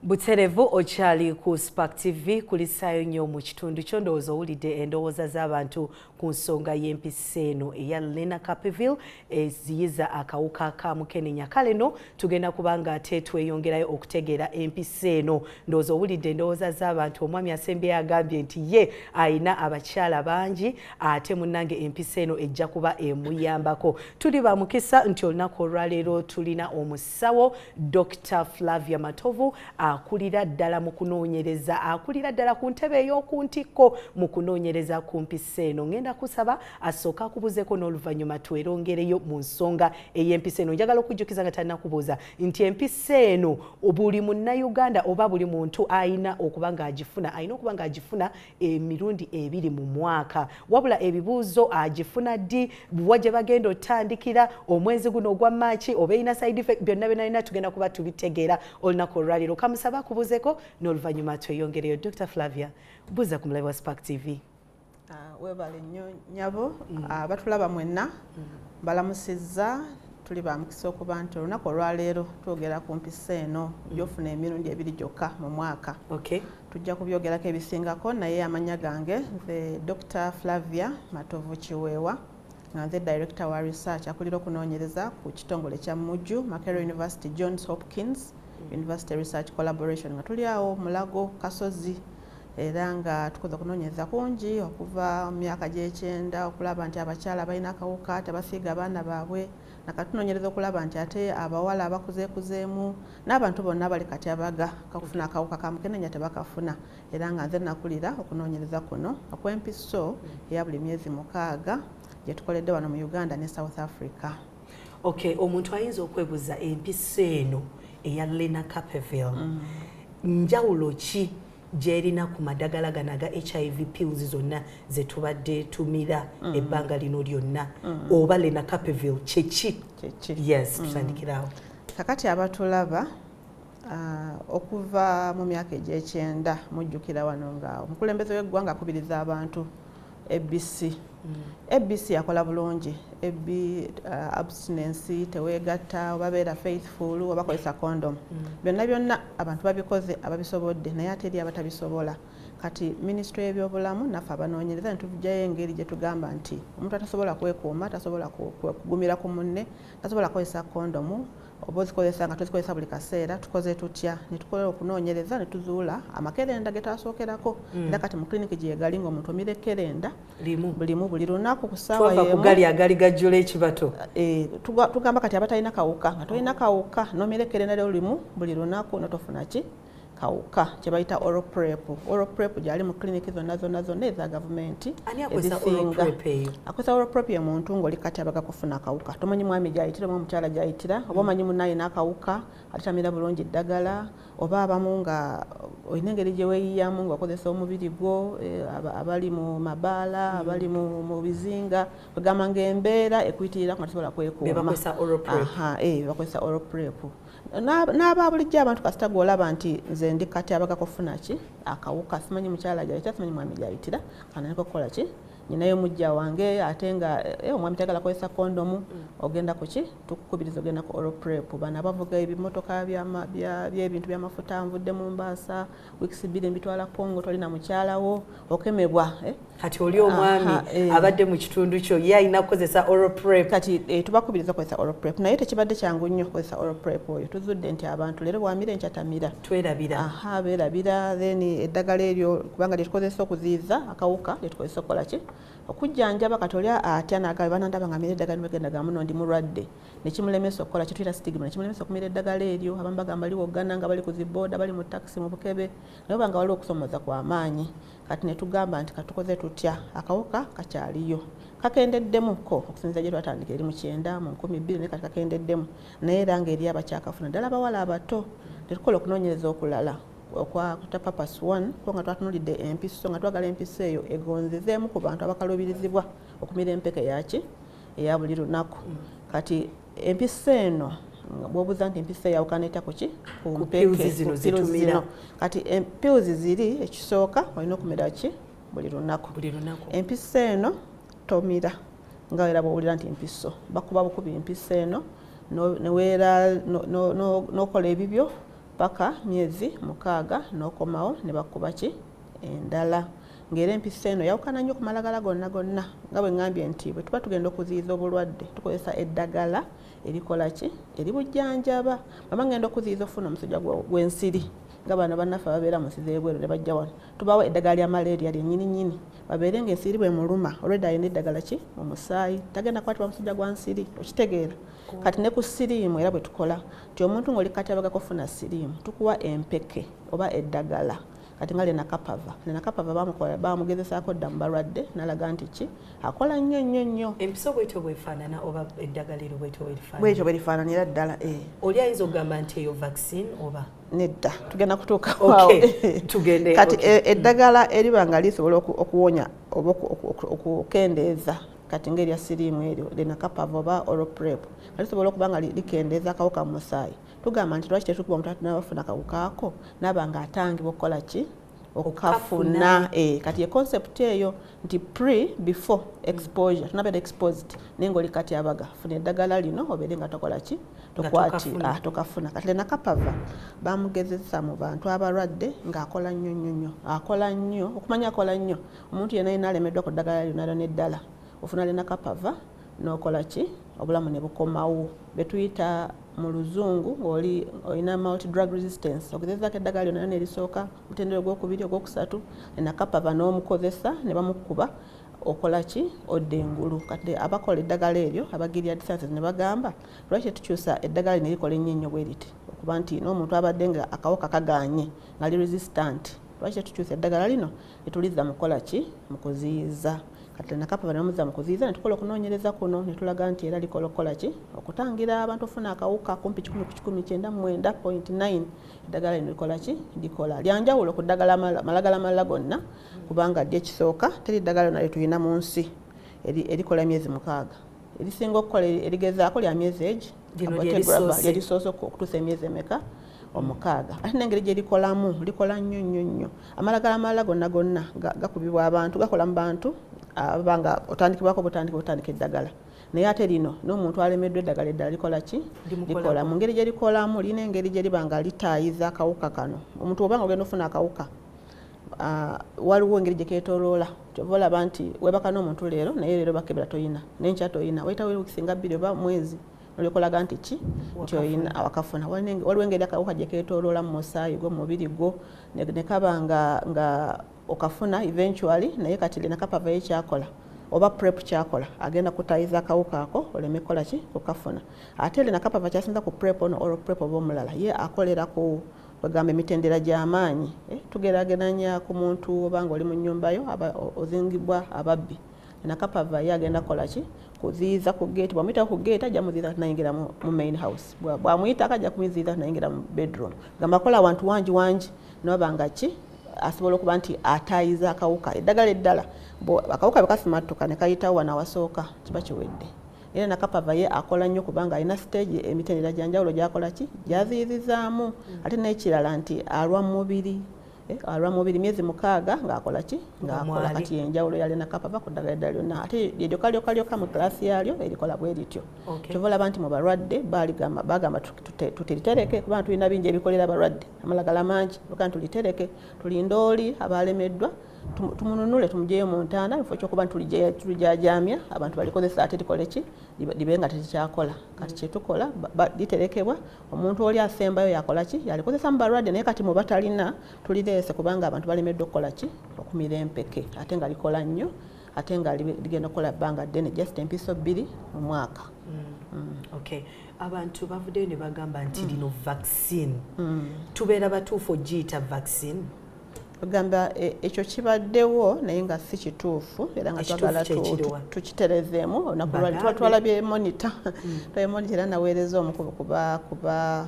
Buterevu okyali ku Spark TV, kulisaayo nnyo mu kitundu kyo. Ndowooza owulidde endowooza z'abantu ku nsonga y'empiso eno eya Lenacapavir eziyiza akawuka ka mukenenya. Kale no tugenda kuba nga ate tweyongerayo okutegeera empiso eno. Ndowooza owulidde endowooza z'abantu. Omwami asembyeyo agambye nti ye ayina abakyala bangi, ate munnange empiso eno ejja kuba emuyambako. Tuli ba mukisa nti olunaku olwaleero tulina omusawo Dr Flavia Matovu, akulira ddala mu kunoonyereza, akulira ddala ku ntebe ey'oku ntikko mu kunoonyereza ku mpiso eno. Ngenda kusaba asooka akubuzeeko n'oluvannyuma twerongereyo mu nsonga ey'empiso eno. Njagala okujjukiza nga talina kubuuza nti empiso eno buli munnayuganda oba buli muntu ayina okuba ng'agifuna, ayina okuba ng'agifuna emirundi 2 mu mwaka. Wabula ebibuuzo, agifuna ddi, wa gye bagenda otandikira, omwezi guno ogwa Maaki, oba erina side effect, byonna byonna tugenda kuba tubitegeera olunaku olwaleero. Kamusaba akubuzeeko n'oluvannyuma tweyongereyo. Dr Flavia, buuza ku mulabi wa Spark TV. Weebale nnyo nyabo. Abatulaba mwenna mbalamusizza. Tuli ba mukisa okuba nti olunaku olwaleero twogera ku mpiso eno gyofuna emirundi 2 gyokka mu mwaka. Tujja kubyogerako ebisingako, naye amannya gange nze Dr Flavia Matovu Kiweewa, nga nze director wa research, akulira okunoonyereza ku kitongole kya MUJU, Makerere University Johns Hopkins University Research Collaboration, nga tuli awo Mulago Kasozi, era nga tukoze okunoonyereza kungi okuva mu myaka gy'ekyenda okulaba nti abakyala balina akawuka tebasiiga abaana baabwe. Nakatunoonyereza okulaba nti ate abawala abakuzeekuzeemu n'abantu bonna bali kati abaga kakufuna akawuka ka mukenenya tebakafuna, era nga nze nakulira okunoonyereza kuno okw'empiso eya buli myezi 6 gye tukoledde wano mu Uganda ne South Africa. Okay, omuntu ayinza okwebuuza, empiso eno eya Lenacapavir njawulo ki gyerina ku madagala gano aga HIV pills zonna zetubadde tumira ebbanga lino lyonna, oba Lenacapavir kyeki? Yes, tutandikirawo. Kakati abatulaba, okuva mu myaka egy'ekyenda mujjukira wano nga omukulembeze w'eggwanga akubiriza abantu ABC. ABC yakola bulungi. AB, abstinence, teweegatta, obabeera faithful, oba kozesa condom. Byonna byonna abantu babikoze ababisobodde, naye ate eri abatabisobola. Kati minisitule y'ebyobulamu naffe abanoonyereza ne tujjayo engeri gye tugamba nti omuntu atasobola kwekuuma, tasobola kugumira ku munne, tasobola kukozesa kondomu, oba ozikozesa nga tozikozesa buli kaseera, tukoze tutya? Ne tukola okunoonyereza ne tuzuula amakerenda ge twasookerako. Era kati mu kiliniki gye gali ng'omuntu omira ekkerenda limu bulimu buli lunaku ku ssaawa y'emu. Kugali agali gajjula ekibato. Tugamba kati abatalina kawuka, nga tolina kawuka n'omira ekkerenda lyo limu buli lunaku n'otofuna ki kawuka, kye bayita oral prep. Oral prep gyali mu kiliniki zonna zonna zonna eza gavumenti. Ezisinga. Akozesa oral prep ye muntu ng'oli kati abaga kufuna akawuka, tomanyi mwami gyayitira oba omukyala gyayitira, oba omanyi munnaye n'akawuka alitamira bulungi ddagala, oba abamu nga olina engeri gye weeyiyamu ng'okozesa omubiri gwo, abali mu mabaala, abali mu bizinga, kwegamba ng'embeera ekuyitirira nga tosobola kwekuuma. Bakozesa oral prep. Oral prep. N'aba bulijjo abantu kasita gw'olaba nti nze ndi kati abaga kufuna ki akawuka, simanyi mukyala gyayitira, simanyi mwami gyayitira, kanandika okukola ki, nyinayo mujja wange, ate nga omwami tayagala kukozesa kondomu, ogenda ku ki, tukukubiriza ogenda ku oral prep. Bano abavuga ebimotoka by'ebintu by'amafuta, nvudde mu Mbaasa weeks 2 mbitwala Congo, tolina mukyalawo, okemebwa. Kati oli omwami abadde mu kitundu kyo ye alina kukozesa oral prep. Kati tubakubiriza okukozesa oral prep, naye tekibadde kyangu nnyo okukozesa oral prep oyo. Tuzudde nti abantu leero bwamira enkyatamira. Twerabira. Aha, beerabira. Then eddagala eryo kubanga lyetukozesa okuziyiza akawuka, lyetukozesa okukola ki, okujjanjaba. Kati oli atya n'agamba, banandaba nga mmira eddagala nibagenda gamu no ndi mulwadde, nekimulemesa okukola kituyita stigma, nekimulemesa okumira eddagala eryo. Abamu bagamba liwoggana nga bali ku zibooda, bali mu takisi, mu bukebe, naye oba nga waliwo okusomooza kw'amaanyi. Kati ne tugamba nti katukoze tutya? Akawuka kakyaliyo, kakendeddemukko okusinziira gye twatandika eri mu 90, mu 2000, naye kati kakendeddemu, naye era ng'eri abakyakafuna, ddala abawala abato. Tetukola okunoonyereza okulala okwa purpose 1, kubanga twatunulidde empiso nga twagala empiso eyo egonzezeemu ku bantu abakaluubirizibwa okumira empeke yaki eya buli lunaku. Kati empiso eno bw'obuuza nti empiso eyawukana etya ku ki, ku mpeke zino zetumira? Kati pills ziri, ekisooka olina okumira ki buli lunaku. Empiso eno tomira nga era bw'owulira nti empiso bakuba bukubi empiso eno neweera n'okola ebibyo. paka myezi 6 n'okomawo ne bakuba ki endala. Ng'era empiso eno yawukana nnyo ku malagala gonna gonna, nga bwe ŋŋambye nti bwe tuba tugenda okuziyiza obulwadde tukozesa eddagala erikola ki, eribujjanjaba. Bw'aba ngenda okuziyiza okufuna omusujja gw'ensiri, nga bano bannaffe ababeera mu nsi z'ebweru ne bajja wano, tubawa eddagala lya malaria lyennyini nnyini, babeere ng'ensiri bw'emuluma olwedda alina eddagala ki mu musaayi, tagenda kukwatibwa musujja gwa nsiri, okitegeera. Kati ne ku siriimu era bwe tukola nti omuntu ng'oli katyabaga kofuna siriimu, tukuwa empeke oba eddagala. Kati nga lenacapavir, lenacapavir bamugezesaako dda mu balwadde n'alaga nti ki akola nnyo nnyo nnyo. Empiso bwetyo bwefaanana oba eddagala eryo bwetyo bwerifaanana? Bwetyo bwerifaananira ddala. Oli ayinza okugamba nti eyo vaccine oba? Nedda, tugenda kutuuka awo. Tugende. Kati eddagala eriba nga lisobola okuwonya oba okukendeeza, kati ng'erya siriimu eryo lenacapavir oba oral PrEP, lisobola okuba nga likendeeza akawuka mu musaayi. Tugamba nti lwaki tetukuba omuntu atunabafuna akawuka ako n'aba ng'atangibwa okukola ki, okukafuna. Kati ye concept eyo nti pre before exposure, tunabeera exposed naye ng'oli kati abaga funa eddagala lino obeere nga tokola ki, tokafuna. Kati lenacapavir bamugezesa mu bantu abalwadde ng'akola nnyo nnyo nnyo, akola nnyo okumanya akola nnyo. Omuntu yenna yenna alemeddwa ku ddagala lyonna lyonna eddala, ofuna lenacapavir n'okola ki, obulamu ne bukomawo. Betuyita mu luzungu ng'oli olina multi drug resistance, ogezezaako eddagala lyonna lyonna erisooka, mutendera ogwokubiri, ogwokusatu, lenacapavir n'omukozesa ne bamukuba, okola ki, odda engulu. Kati abakola eddagala eryo aba Gilead Sciences ne bagamba lwaki tetukyusa eddagala lino erikola ennyo ennyo bwe riti, okuba nti n'omuntu abadde nga akawuka kagaanye nga li resistant, lwaki tetukyusa eddagala lino netulizza mu kukola ki, mu kuziyiza. Kati lenacapavir nemuzza mu kuziyiza, ne tukola okunoonyereza kuno ne tulaga nti era likola okukola ki, okutangira abantu ofuna akawuka kumpi 1 ku 199.9. Eddagala lino likola ki, likola lyanjawulo ku ddagala malagala amalala gonna, kubanga ddi ekisooka teri ddagala lyonna lye tulina mu nsi erikola emyezi 6. Erisinga okukola erigezaako lya myezi egi, lyerisoose okutuusa emyezi emeka, 6. Ate n'engeri gye likolamu, likola nnyo nnyo nnyo. Amalagala amalala gonna gonna gakubibwa abantu, gakola mu bantu aba nga otandikibwako butandika eddagala, naye ate lino n'omuntu alemeddwa eddagala eddala likola ki, likola. Mu ngeri gye likolamu lina engeri gye liba nga litaayiza akawuka kano. Omuntu oba nga ogenda ofuna akawuka, waliwo engeri gye keetooloola. Kyova olaba nti weebaka n'omuntu leero, naye leero bakebera toyina, n'enkya toyina, wayitawo wiiki nga 2 oba mwezi olekolaga nti ki, nti oyina awakafuna. Waliwo engeri akawuka gye keetooloola mu musaayi gwo, mu mubiri gwo, ne kaba nga okafuna eventually. Naye kati lenacapavir ye kyakola oba PrEP kyakola, agenda kutayiza akawuka ako oleme kukola ki, kukafuna. Ate lenacapavir kyasinza ku PrEP ono, oral PrEP oba omulala, ye akolera ku bagamba emitendera gy'amaanyi. Tugeraageranya ku muntu oba ng'oli mu nnyumba yo ozingibwa ababbi, lenacapavir ye agenda kukola ki, kuziyiza ku gate. Bw'amuyita ku gate ajja muziyiza nayingira mu main house, bw'amuyitako ajja kumuziyiza nayingira mu bedroom. Gamba akola awantu wangi wangi n'oba nga ki asobola okuba nti ataayiza akawuka. Eddagala eddala akawuka bwe kasimattuka ne kayitawo wano awasooka kiba kiwedde. Era lenacapavir ye akola nnyo kubanga alina stage emitendera gya njawulo gy'akola ki, gy'aziyizizaamu. Ate n'ekirala nti alwa mubiri, alwa mubiri myezi 6 ng'akola ki, ng'akola. Kati enjawulo ya lenacapavir ku ddagala eddala lyonna, ate lyeryoka lyoka lyoka mu kilasi yalyo erikola bwe lityo. Kyova olaba nti mu balwadde bagamba tulitereke, kubanga tulina bingi ebikolera abalwadde, amalagala mangi, bagamba tulitereke, tulinde oli abalemeddwa tumununule tumuggyeyo mu ntaana, mu kifo ky'okuba nti tulijaajaamya abantu balikozesa ate likole ki, libe nga terikyakola. Kati kye tukola, literekebwa, omuntu oli asembayo yakola ki, yalikozesa mu balwadde. Naye kati mu batalina tulireese kubanga abantu balemeddwa okukola ki, okumira empeke, ate nga likola nnyo, ate nga ligenda okukola bbanga ddene, just empiso 2 mu mwaka. Okay. Abantu bavuddeyo ne bagamba nti lino vaccine. Tubeera batuufu ogiyita vaccine? Ogamba ekyo kibaddewo naye nga si kituufu, era nga twagala tukiterezeemu. Olunaku lwa twalabye Monitor, twalabye Monitor era naweereza omu kuba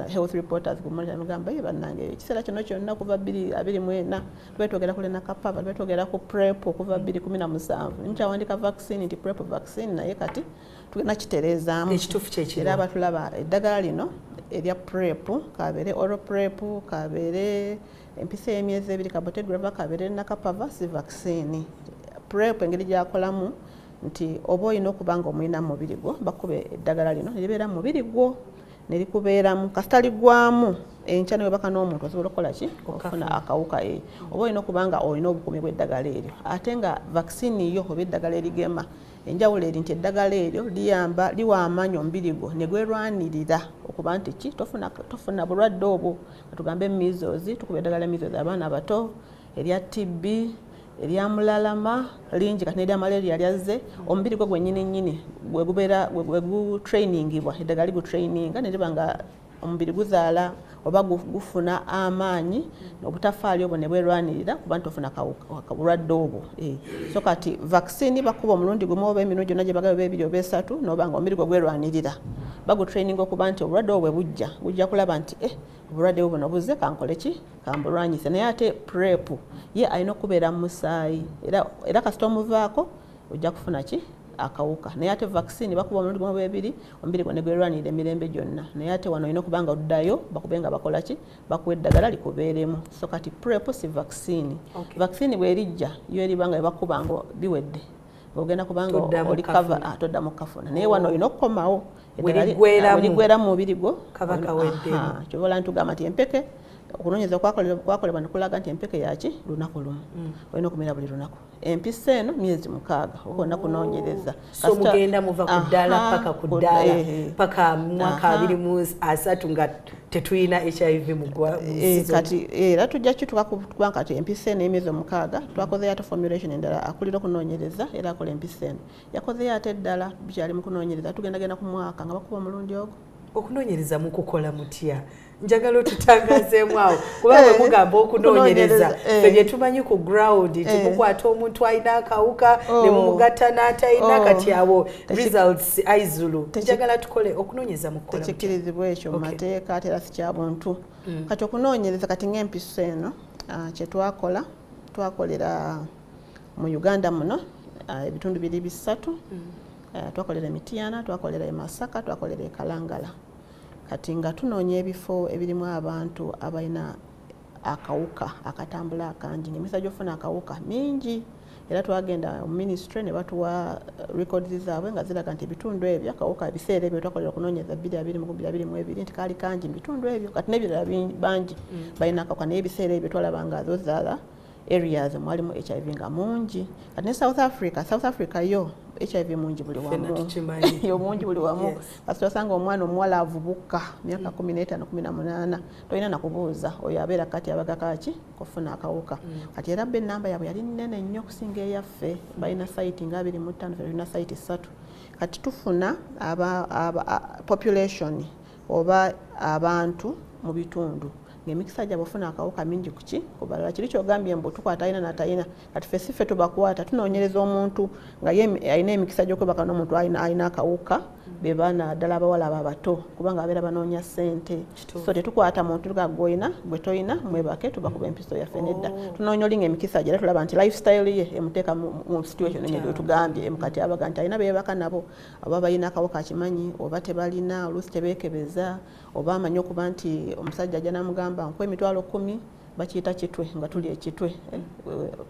health reporters ku Monitor, nagamba ye bannange ekiseera kino kyonna kuva 2024 tubadde twogera ku lenacapavir, tubadde twogera ku PrEP okuva 2017, mukyawandika vaccine nti PrEP vaccine, naye kati tugenda kitereezaamu. Era abatulaba eddagala lino erya PrEP, kabeere oral PrEP, kabeere empiso y'emyezi 2, cabotegravir, kabeere lenacapavir, si vaccine. PrEP engeri gy'akolamu nti oba olina okuba nga omulina mu mubiri gwo, bakuba eddagala lino ne libeera mu mubiri gwo, Ne likubeeramu kasita liggwamu enkya ne webaka n'omuntu osobola okukola ki? Okufuna akawuka. Oba olina okuba nga olina obukuumi bw'eddagala eryo. Ate nga vaccine yo oba eddagala erigema, enjawulo eri nti eddagala eryo liyamba, liwa amaanyi omubiri gwo ne gwerwanirira okuba nti ki tofuna bulwadde obwo. Tugambe measles, tukuba eddagala measles abaana abato, erya TB, erya mulalama lingi, kati n'erya malaria lyazze. Omubiri gwo gwennyini nnyini gwe gubeera gwe gutrainingibwa, eddagala ligutraininga ne liba nga omubiri guzaala oba gufuna amaanyi obutafaali obwo ne bwerwanirira kuba nti ofuna bulwadde obwo. So kati vaccine bakuba omulundi gumu oba emirundi gyonna gye bagaba, oba ebiri oba esatu, n'oba nga omubiri gwo gwerwanirira, bagutraininga okuba nti obulwadde obwo bwe bujja gujja kulaba nti obulwadde bwo buno buzze, kankole ki? Kambulwanyise. Naye ate PrEP ye alina okubeera mu musaayi, era kasita omuvaako ojja kufuna ki? Akawuka. Naye ate vaccine bakuba omulundi gumu oba ebiri, omubiri gwo ne gwerwanirira emirembe gyonna. Naye ate wano olina okuba nga oddayo bakube nga bakola ki? Bakuwa eddagala likubeeremu. So kati PrEP si vaccine. Vaccine bw'erijja yo eriba nga bakuba nga biwedde, ogenda kubanga oli cover, toddamu kukafuna. Naye wano olina okukomawo bwe liggweramu mu mubiri gwo kaba kaweddemu. Kyova olaba ntugamba nti empeke, okunoonyereza kwakolebwa nekulaga nti empeke yaki lunaku lumu, olina okumira buli lunaku. Empiso eno myezi 6 okwonna kunoonyereza. So mugenda muva ku ddaala paka ku ddaala paka mwaka 2030 nga tetulina HIV mu Kati era tujja kituka kubanga kati empiso eno emyezi 6 twakozeyo ate formulation endala. Akulira okunoonyereza era akola empiso eno yakozeyo ate eddala, bikyali mu kunoonyereza. Tugendagenda ku mwaka nga bakuba omulundi ogwo. Okunoonyereza mukukola mutya? Njagala otutangazeemu awo, kuba bwe mugamba okunoonyereza, ffe bye tumanyi ku ground nti mukwata omuntu alina akawuka ne mumugatta n'atalina. Kati awo results aizulu. Njagala tukole okunoonyereza mukukola. Tekikkirizibwa ekyo mu mateeka, ate era si kya buntu. Kati okunoonyereza kati ng'empiso eno, kyetwakola, twakolera mu Uganda muno, ebitundu biri bisatu. Twakolera e Mityana, twakolera e Masaka, twakolera e Kalangala. Kati nga tunoonya ebifo ebirimu abantu abalina akawuka akatambula akangi, ngaemikisa gyofuna akawuka mingi. Era twagenda mu ministry ne batuwa records zaabwe nga ziraga nti ebitundu ebyo akawuka ebiseera ebyo twakolera okunoonyeza 2022 nti kaali kangi mu bitundu ebyo. Kati n'ebirala bangi balina akawuka, naye ebiseera ebyo twalaba nga those other areas mwalimu HIV nga mungi. Kati ne South Africa, South Africa yo HIV mungi buli wamu, yo mungi buli wamu. Kasi osanga omwana omuwala avubuka myaka 15, 18, tolina nakubuuza, oyo abeera kati abaga kaki kufuna akawuka. Kati era be enamba yaabwe yali nnene nnyo okusinga eyaffe. Balina site nga 25, ffe tulina site ssatu. Kati tufuna aba population oba abantu mu bitundu ng'emikisa gyabwe ofuna akawuka mingi kuki kubalala. Kiri kyogambye mbu tukwata alina n'atalina, kati ffe si ffe tubakwata. Tunoonyereza omuntu nga ye alina emikisa gy'okwebaka n'omuntu alina akawuka, be baana ddala abawala abo abato, kubanga babeera banoonya ssente. So tetukwata muntu nga gwolina gwe toyina mwebake tubakuba empiso yaffe, nedda. Tunoonya oli ng'emikisa gye, era tulaba nti lifestyle ye emuteeka mu situation enye gyetugambye mukati abaga nti alina beebaka nabo, oba balina akawuka akimanyi oba tebalina, oluusi tebeekebeza, oba amanyi okuba nti omusajja ajja namugamba nkuwa 10,000, bakiyita kitwe, nga tuli ekitwe,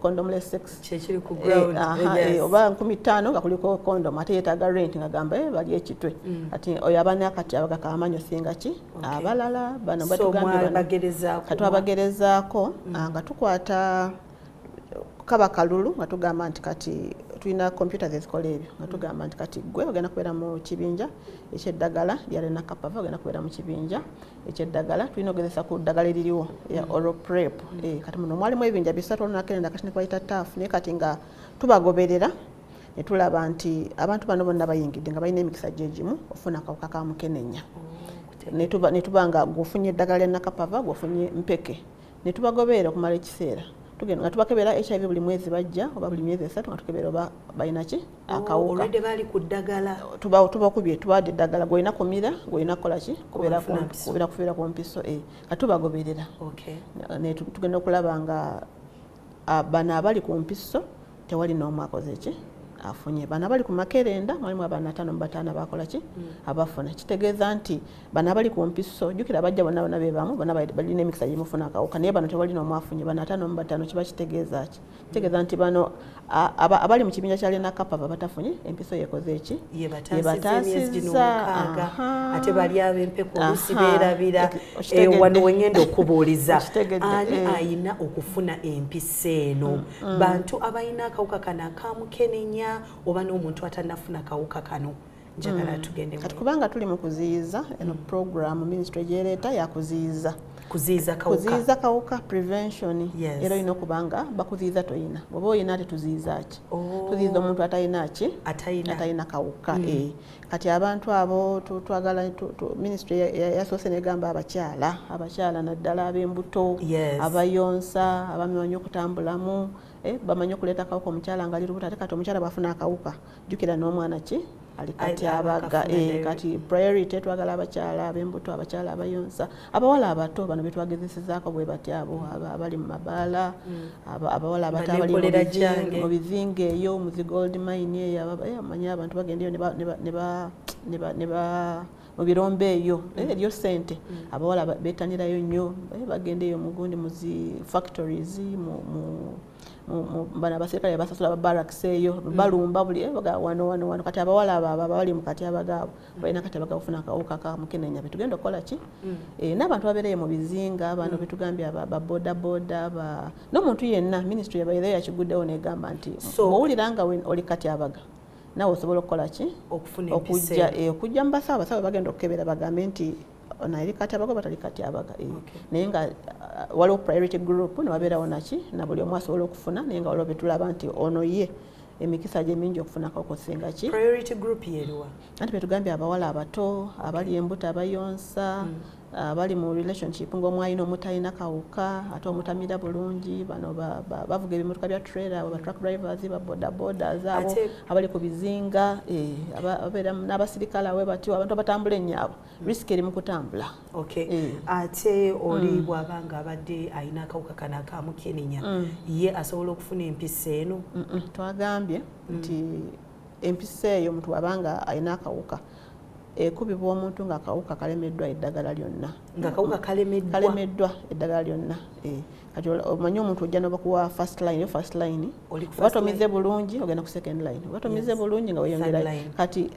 condomless sex. Kyekiri ku ground. Oba 5,000 nga kuliko condom, ate yeetaaga rent, nga gamba bali ekitwe. Kati oyo aba nakati abaga kamanyi osinga ki abalala bano. So batugambye bano. Mwabagerezaako? Kati twabagerezaako, nga tukwata kaba kalulu, nga tugamba nti kati tulina computers ezikola ebyo, nga tugamba nti kati gwe ogenda kubeera mu kibinja ekyeddagala lya lenacapavir, ogenda kubeera mu kibinja ekyeddagala, tulina okugezesa ku ddagala eririwo eya oral PrEP. Kati muno mwalimu ebibinja bisatu, olunakerenda kati nebayita TAF. Naye kati nga tubagoberera ne tulaba nti abantu bano bonna bayingidde nga balina emikisa gyegimu ofuna akawuka ka mukenenya. Ne tuba nga gwofunye eddagala lya lenacapavir, gwofunye mpeke, ne tubagoberera okumala ekiseera. Tugenda nga tubakebera HIV buli mwezi bajja oba buli myezi 3, nga tukebera oba balina ki akawuka. Olwedde baali ku ddagala. Tubakubye, tubawadde eddagala, gwolina kumira, gwolina kukola ki, kubeera Kufuna mpiso. Kubeera kufiira ku mpiso, nga tubagoberera. Ne tugenda okulaba nga bano abali ku mpiso tewali n'omu akoze ki Afunye. Bano abali ku makerenda mwalimu abaana 55 abakola ki? Abafuna. Kitegeeza nti bano abali ku mpiso, jjukira bajja bonna bonna be bamu, bonna balina emikisa gimufuna akawuka, naye bano tewali n'omu afunye. Bano 55 kiba kitegeeza ki? Kitegeeza nti bano abali mu kibinja kya lenacapavir batafunye empiso yekoze eki? Yebataasizza. Ate bali ab'empeko oluusi beerabira. Wano wengenda okubuuliza, ani ayina okufuna empiso eno? Bantu abalina akawuka kano akamukenenya oba n'omuntu atannafuna kawuka kano? Njagala tugende. Kati kubanga tuli mu kuziyiza, eno program ministry gyereeta yakuziyiza. Kuziyiza kawuka. Kuziyiza kawuka, prevention. Era olina okuba nga bakuziyiza toyina. Bw'oba oyina ate tuziyiza ki? Tuziyiza omuntu atalina ki? Atalina kawuka. Kati abantu abo twagala, ministry yasoose negamba abakyala, abakyala naddala ab'embuto, abayonsa, abamanyi okutambulamu, bamanyi okuleeta akawuka omukyala nga ali lubuto. Ate kati omukyala bw'afuna akawuka, jjukira n'omwana ki ali kati abaga. Kati priority twagala abakyala ab'embuto, abakyala abayonsa, abawala abato bano betwagezesezaako bwe bati, abo abali mu mabaala, abawala abato abali mu bizinga eyo, mu zi gold mine eyo, amanyi abantu bagenda eyo ne ba mu birombe eyo, eriyo sente, abawala betanirayo nnyo, bagenda eyo mugundi mu zi factories, mu bano abaserikale basasula ba barracks eyo, balumba buli wano wano wano. Kati abawala abo abali mu kati abagaabo balina kati abagabo ofuna akawuka ka mukenenya, betugenda okukola ki? N'abantu babeereyo mu bizinga bano betugambye, ba boda boda, n'omuntu yenna. Ministry yabaire yakiguddewo negamba nti bw'owulira nga oli kati abaga, naawe osobola okukola ki? Okujja mu basawo. Abasawo bagenda okukebera bagambe nti ono eri kati abaga oba tali kati abaga. Naye nga waliwo priority group newabeerawo naki na buli omu asobola okufuna, naye nga waliwo betulaba nti ono ye emikisa gye mingi okufunako okusinga ki. Priority group yeruwa? Anti betugambye abawala abato, abali embuto, abayonsa, abali mu relationship ng'omu alina omutalina kawuka ate omutamira bulungi, bano bavuga ebimotoka bya trailer, abo ba truck drivers, ba boda bodas, abo abali ku bizinga, ababeera n'abasirikale awe batyo, abantu abatambula ennyo abo, risk eri mu kutambula. Ate oli bw'aba nga abadde alina akawuka kano akamukenenya, ye asobola okufuna empiso eno? Twagambye nti empiso eyo omuntu bw'abanga alina akawuka, ekubibwa omuntu ng'akawuka kalemeddwa eddagala lyonna. Nga kawuka kalemeddwa. Kalemeddwa eddagala lyonna. Kati omanyi omuntu ojja nobakuwa first line, first line oba tomize bulungi ogenda ku second line, oba tomize bulungi nga weyongera. Kati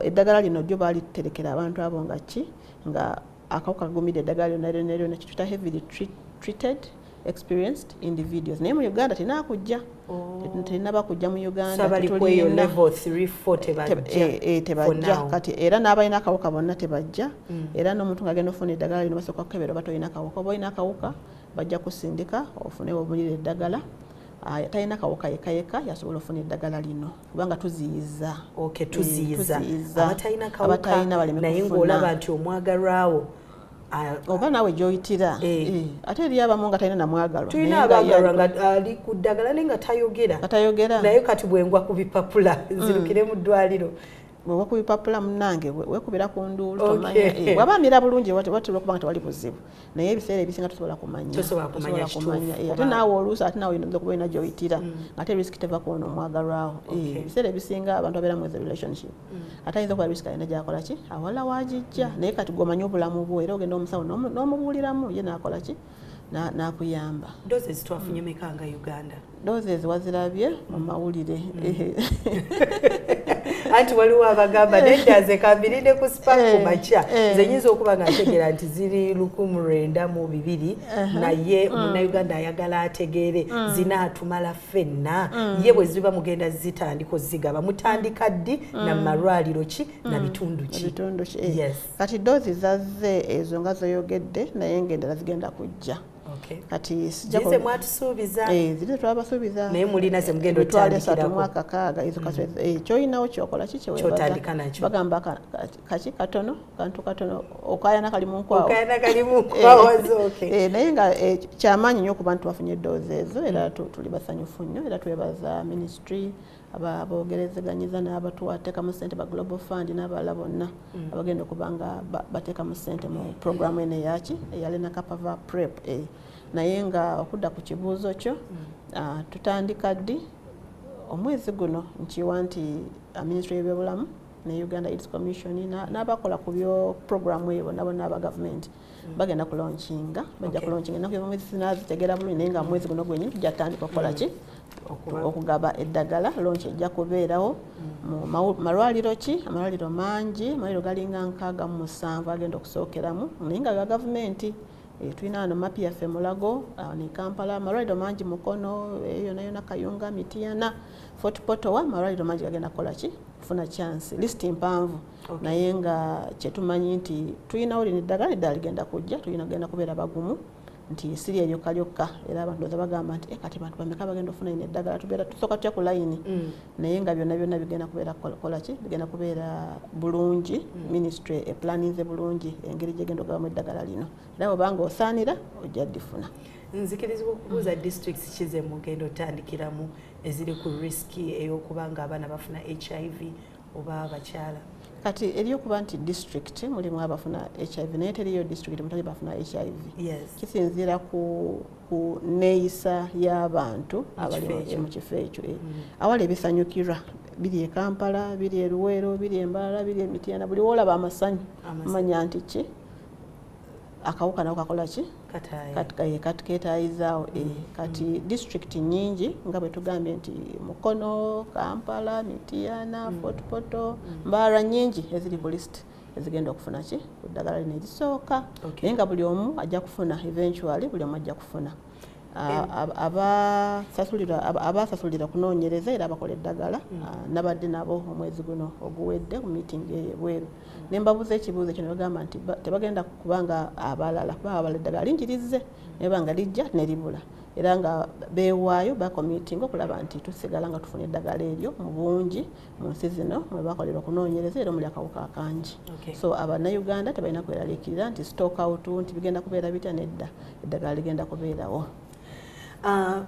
eddagala lino lyo baaliterekera abantu abo nga ki? Nga akawuka kagumidde eddagala lyonna lyonna lyonna, kituyita heavily treated experienced individuals. Naye mu Uganda tenakujja, terinaba kujja mu Uganda. Tebajja kati, era n'abalina akawuka bonna tebajja. Era n'omuntu ng'agenda ofuna eddagala lino basooka kukebera oba tolina kawuka. Oba olina akawuka bajja kusindika ofune obulira eddagala. Talina kawuka yeka yeka yasobola ofuna eddagala lino, kubanga tuziyiza. Tuziyiza abatalina kawuka, naye ng'olaba nti omwagalwawo oba naawe gyoyitira. Ate eri abamu nga talina namwagalwa. Tulina abagalwa nga ali ku ddagala naye nga tayogera. Tayogera. Naye kati bwengwa ku bipapula nzirukire mu ddwaliro. Bwewa ku bipapula munange wekubira ku nduulu, tomanya. Bwaba amira bulungi watera okuba nga tewali buzibu, naye ebiseera ebisinga tosobola kumanya. Kumanya. Ate naawe oluusi ate naawe oyinza okuba olina gyoyitira, ate risk teva kuona omwagalwawo. Ebiseera ebisinga abantu abeera mu relationship, ate ayinza okuba risk alina gyakola ki awala wagijja. Naye kati gwomanyi obulamu bwo, era ogenda omusawo n'omubuuliramu, ye n'akola ki? N'akuyamba. Doses twafunye meka nga Uganda? Doses wazirabye mu mawulire. Anti waliwo abagamba nedda, nze kambirinde ku Spark ku makya. Nze nyinza okuba nga ntegeera nti ziri 1,902, naye munnayuganda ayagala ategeere zinaatumala ffenna. Ye bwe ziba mugenda zitandika ozigaba, mutandika ddi, na malwaliro ki, na bitundu ki? Bitundu ki? Kati doozi zazze ezo nga zoyogedde, naye ng'endala zigenda kujja. Kati sijja mwatusuubiza. Ziri twabasuubiza. Naye mulina ze mugenda otandikirako 360 ezo. Kati kyolinawo kyokola ki? Kyotandika nakyo. Bagamba kaki katono, kantu katono, okayana kali mu nkwawa. Okayana kali mu nkwawa. Naye nga kyamaanyi nnyo okuba nti twafunye eddoozi ezo, era tuli basanyufu nnyo, era twebaza ministry, abogerezeganyiza n'abatuwateekamu ssente ba Global Fund n'abalala bonna abagenda okuba nga bateekamu ssente mu programu eno eyaki eya lenacapavir PrEP. Naye nga okudda ku kibuuzo kyo, tutandika ddi? Omwezi guno nkiwa nti Ministry y'Ebyobulamu ne Uganda AIDS Commission n'abakola ku byo programu eyo bonna bonna aba gavumenti bagenda kulaunchinga, bajja kulaunchinga ennaku y'omwezi sinaazitegera bulungi, naye nga mwezi guno gwennyini tujja kutandika okukola ki, okugaba eddagala. Launch ejja kubeerawo mu malwaliro ki, amalwaliro mangi, amalwaliro galinga 67 agenda okusookeramu, naye nga ga gavumenti. Tulina wano mapi yaffe Mulago, ne Kampala, amalwaliro mangi Mukono, yonna yonna, Kayunga, Mityana, Fort Portal, amalwaliro mangi gagenda kukola ki, kufuna chance. List mpanvu, naye nga kyetumanyi nti tulinawo lino eddagala, eddala ligenda kujja, tulina kugenda kubeera bagumu nti siri eryokka lyokka. Era abantu ndowooza bagamba nti kati bantu bameka bagenda okufuna lino eddagala, tubeera tusooka tutya ku layini, naye nga byonna byonna bigenda kubeera kola ki, bigenda kubeera bulungi. Ministry eplaninze bulungi engeri gyegenda okugabamu eddagala lino, era bw'obanga osaanira ojja ddifuna. Nzikirizibwa okubuuza districts ki ze mugenda otandikiramu eziri ku risk ey'okuba nga abaana bafuna HIV oba abakyala? Kati eryokuba nti district mulimu abafuna HIV, naye teriyo district mutali bafuna HIV. Kisinziira ku neeyisa y'abantu abali mu kifo ekyo. Awali ebisanyukirwa biri e Kampala, biri e Luweero, biri e Mbarara, biri e Mityana, buli woolaba amasanyu manya nti ki akawuka nako kakola ki, keetayizaawo. Kati district nnyingi nga bwe tugambye nti Mukono, Kampala, Mityana, Fort Portal, Mbarara, nnyingi eziri ku list ezigenda okufuna ki, ku ddagala lino erisooka, naye nga buli omu ajja kufuna eventually, buli omu ajja kufuna. Abasasulira kunoonyereza era abakola eddagala nabadde nabo omwezi guno oguwedde ku meeting eyo ebweru, ne mbabuuza ekibuuzo ekyo ne bagamba nti tebagenda kubanga abalala, kuba abalala eddagala lingi lizze naye banga lijja ne libula, era nga beewaayo bakomitinga okulaba nti tusigala nga tufuna eddagala eryo mu bungi mu nsi zino mwe bakolera okunoonyereza era omuli akawuka akangi. So Abannayuganda tebalina kweraliikirira nti stock out, nti bigenda kubeera bitya, nedda, eddagala ligenda kubeerawo.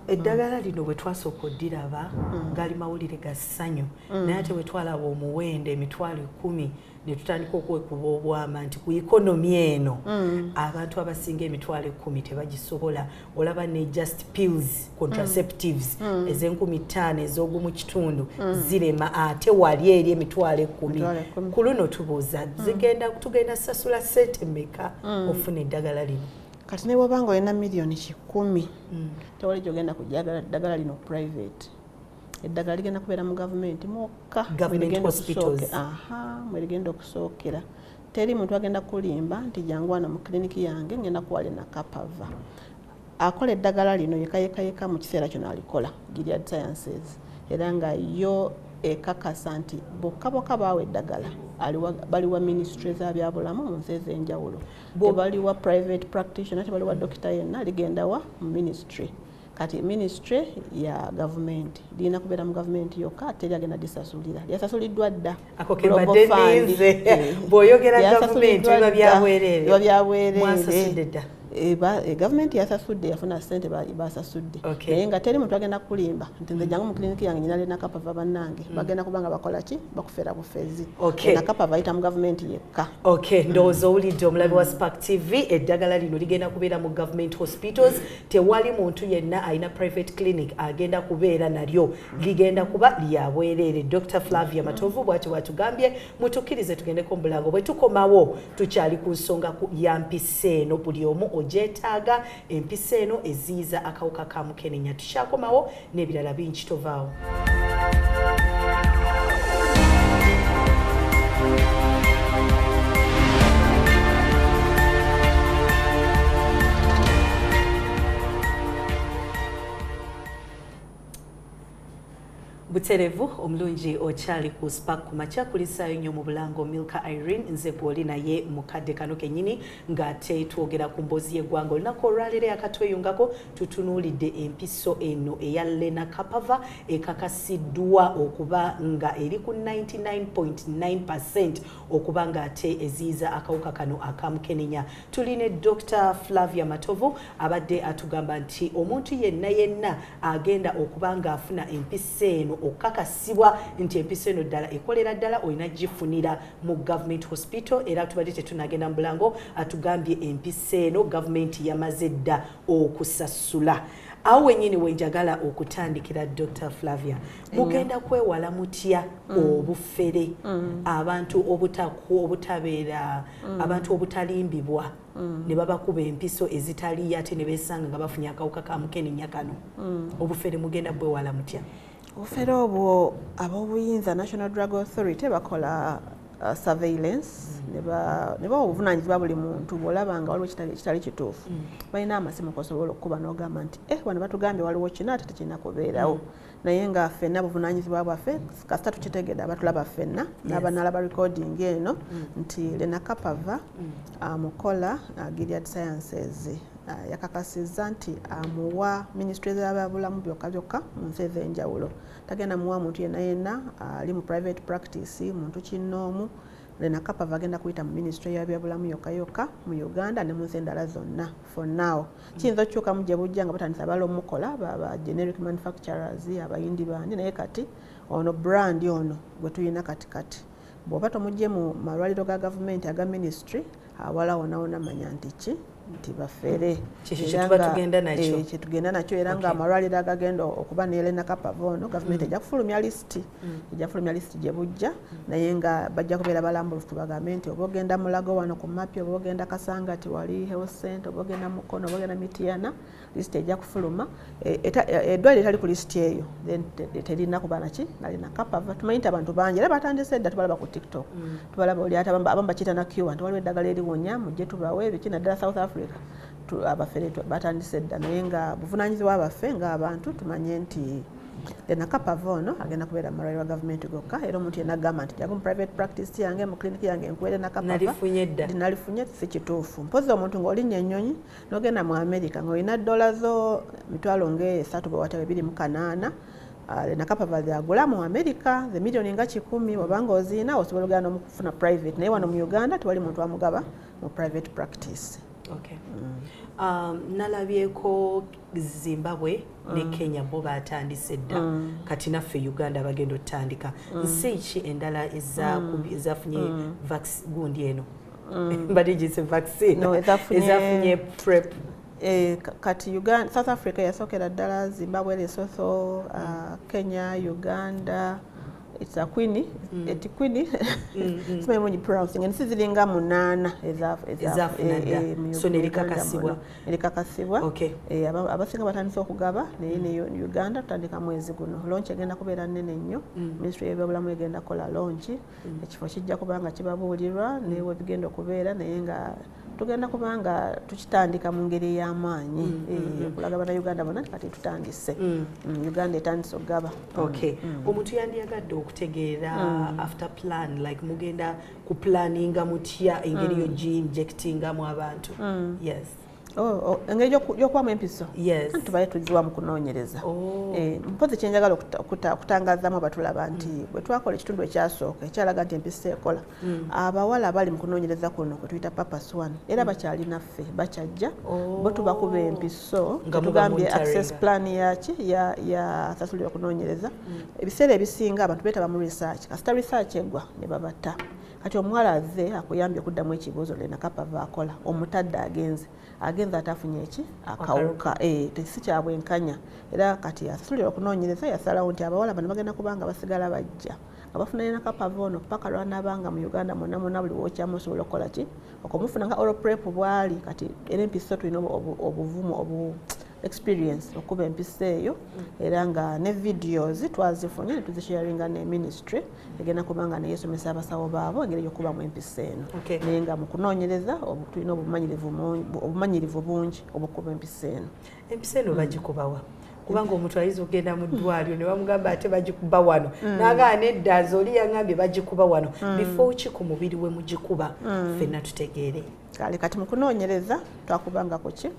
Eddagala lino bwe twasooka oddiraba gaali mawulire ga ssanyu, naye ate bwe twalaba omuwendo 10,000 ne tutandika okwekuba obwama nti ku economy eno abantu abasinga 10,000 tebagisobola. Olaba ne just pills contraceptives ez'5,000 ez'ogumu kitundu zirema, ate wali eri 10,000. Ku luno tubuuza tugenda sasula ssente mmeka ofuna eddagala lino? Kati ne bw'obanga olina 1,000,000 tewali gy'ogenda kujjagala ddagala lino private. Eddagala ligenda kubeera mu gavumenti mwokka, mwerigenda okusookera. Teri muntu agenda kulimba nti jangu wano mu kiliniki yange ngenda kuwa lenacapavir. Akola eddagala lino yeka yeka yeka mu kiseera kino alikola Gilead Sciences, era nga yo ekakasa nti bokka bokka baawa eddagala baliwa ministry za byabulamu mu nsi ez'enjawulo, tebaliwa private practitioner, tebaliwa dokita yenna, ligenda wa mu ministry. Kati ministry ya gavumenti lirina kubeera mu gavumenti yokka, teri agenda disasulira, lyasasuliddwa dda. Ako ke mbadde nninze, bw'oyogera gavumenti biba byabwereere. Biba byabwereere. Mwasasudde dda. Gavumenti yasasudde, yafuna ssente basasudde, naye nga teri muntu agenda kulimba nti nze jangu mu kiliniki yange nyina lenacapavir bannange, bagenda kubanga bakola ki, bakufera bufezi. Lenacapavir ayita mu gavumenti yekka. Ndowooza owulidde omulabi wa Spark TV, eddagala lino ligenda kubeera mu government hospitals, tewali muntu yenna alina private clinic agenda kubeera nalyo, ligenda kuba lyabwereere. Dr. Flavia Matovu bw'atyo bw'atugambye. Mutukkirize tugendeko mu bulango, bwe tukomawo tukyali ku nsonga ya mpisa eno, buli omu ogyetaaga empisa eno eziyiza akawuka ka mukenenya. Tukyakomawo n'ebirala bingi, tovaawo. Buterevu omulungi okyali ku Spark Kumakya, kulisaayo nnyo mu bulango Milka Irene, nze gw'oli naye mukadde kano kennyini ng'ate twogera ku mboozi y'eggwanga. Olunaku olwaleero akatweyungako tutunuulidde empiso eno eya lenacapavir ekakasiddwa okuba nga eri ku 99.9% okuba ng'ate eziyiza akawuka kano akamukenenya. Tuli ne Dr. Flavia Matovu abadde atugamba nti omuntu yenna yenna agenda okuba ng'afuna empiso eno Okakasibwa nti empiso eno ddala ekolera ddala, olina gifunira mu government hospital. Era tubadde tetunagenda mu bulango, atugambye empiso eno gavumenti yamaze dda okusasula. Awo wennyini wenjagala okutandikira, Dr Flavia, mugenda kwewala mutya obufere, abantu obutabeera, abantu obutalimbibwa ne babakuba empiso ezitaliyo, ate ne beesanga nga bafunye akawuka ka mukenenya kano? Obufere mugenda bwewala mutya? Obufere obwo, ab'obuyinza, National Drug Authority, bakola surveillance ne bawa obuvunanyizibwa buli muntu. Bw'olaba nga waliwo ekitali kituufu, balina amasimu kosobola okukuba n'ogamba nti, "Eh, wano batugambye waliwo kino, ate tekirina kubeerawo." Naye nga ffenna buvunanyizibwa bwaffe, kasita tukitegedde, abatulaba ffenna n'abanalaba recording eno, nti lenacapavir amukola Gilead Sciences yakakasizza nti amuwa ministry z'abyabulamu byokka byokka mu nsi ez'enjawulo. Tagenda muwa muntu yenna yenna ali mu private practice, muntu kinnoomu. Lenacapavir agenda kuyita mu ministry y'ebyobulamu yokka yokka mu Uganda ne mu nsi endala zonna for now. Kiyinza okukyukamu gye bujja nga batandise abala omukola ba generic manufacturers, abayindi bandi. Naye kati ono brand ono gwe tulina kati kati, bw'oba tomugye mu malwaliro ga gavumenti aga ministry, awala wona wona, manya nti ki nti bafere. Kyetugenda nakyo. Era nga amalwaliro agagenda okuba ne lenacapavir ono, gavumenti ejja kufulumya lisiti, ejja kufulumya lisiti gye bujja. Naye nga bajja kubeera balambulufu, tubagambe nti oba ogenda Mulago wano ku Mapi, oba ogenda Kasangati wali health center, oba ogenda Mukono, oba ogenda Mityana, lisiti ejja kufuluma. Eddwaliro etali ku lisiti eyo then terina kuba naki na lenacapavir. Tumanyi nti abantu bangi era batandise dda, tubalaba ku TikTok, tubalaba oli ate abamu bakiyita na cure, nti waliwo eddagala eriwonya, mujje tubawe biki, naddala South Africa. Abafere batandise dda. Naye nga buvunanyizibwa baffe ng'abantu tumanye nti lenacapavir ono agenda kubeera mu malwaliro ga gavumenti gokka. Era omuntu yenna agamba nti jangu mu private practice yange, mu clinic yange, nkuwere lenacapavir, nalifunye, si kituufu. Mpozi omuntu ng'olinnya ennyonyi n'ogenda mu America ng'olina dola zo 300,000 bwe watabe 28, lenacapavir agula mu America ze miliyoni nga 100, obanga oziina osobola ogenda n'omufuna private. Naye wano mu Uganda tewali muntu amugaba mu private practice. Okay. Nalabyeko Zimbabwe ne Kenya bo batandise dda. Kati naffe Uganda bagenda otandika. Nsi ki endala ezafunye gundi eno? Mbadde giyise vaccine. No, ezafunye PrEP. Kati Uganda, South Africa yasookera ddala, Zimbabwe, Lesotho, Kenya, Uganda, it's a queen, etiquini, simanyi bulungi pronouncing. Ensi ziringa 8 ezafuna dda. So nerikakasibwa. Nerikakasibwa. Abasinga batandise okugaba, naye ne Uganda tutandika mwezi guno. Launch egenda kubeera nnene nnyo. Ministry y'ebyobulamu egenda kukola launch. Ekifo kijja kuba nga kibabuulirwa newe bigenda okubeera, naye nga tugenda kuba nga tukitandika mu ngeri ey'amaanyi okulaga bannayuganda bonna kati tutandise. Uganda etandise okugaba. Okay. Omuntu yandiyagadde okutegeera after plan, like mugenda kuplaninga mutya engeri yogi-injectingamu abantu? Yes. Engeri y'okubamu empiso? Tubaye tuziwa mu kunoonyereza. Mpozi kyenjagala okutangazaamu abatulaba nti bwe twakola ekitundu ekyasooka ekyalaga nti empiso ekola, abawala abali mu kunoonyereza kuno kwe tuyita Purpose One era bakyali naffe, bakyajja. Bo tubakuba empiso, tugambye access plan yaki yasasulira okunoonyereza. Ebiseera ebisinga abantu beetaba mu research, kasita research eggwa ne babata. Kati omuwala azze akuyambye okuddamu ekibuuzo, lenacapavir akola, omutadde agenze agenze atafunye eki akawuka, si kyabwenkanya. Era kati asasulira okunoonyereza yasalawo nti abawala bano bagenda kubanga basigala bajja nga bafuna lenacapavir ono paka lwanaabanga mu Uganda mwonna mwonna buli wokyamu osobola okukola ki okumufuna nga oral PrEP bwali kati. Era empiso tulina obuvumu, obu experience okuba empiso eyo. Era nga ne videos twazifunye netuzisharinga ne ministry, egenda kubanga neyesomesa abasawo baabo engeri yokubamu empiso eno. Naye nga mu kunoonyereza tulina obumanyirivu bungi obukuba empiso eno. Empiso eno bagikubawa? Kubanga omuntu ayinza okugenda mu ddwaliro ne bamugamba ate bagikuba wano, n'agaana nedda, nze oli yaŋŋambye bagikuba wano. Bifo ki ku mubiri we mugikuba, ffenna tutegeere? Kale kati mu kunoonyereza twakubanga ku ki?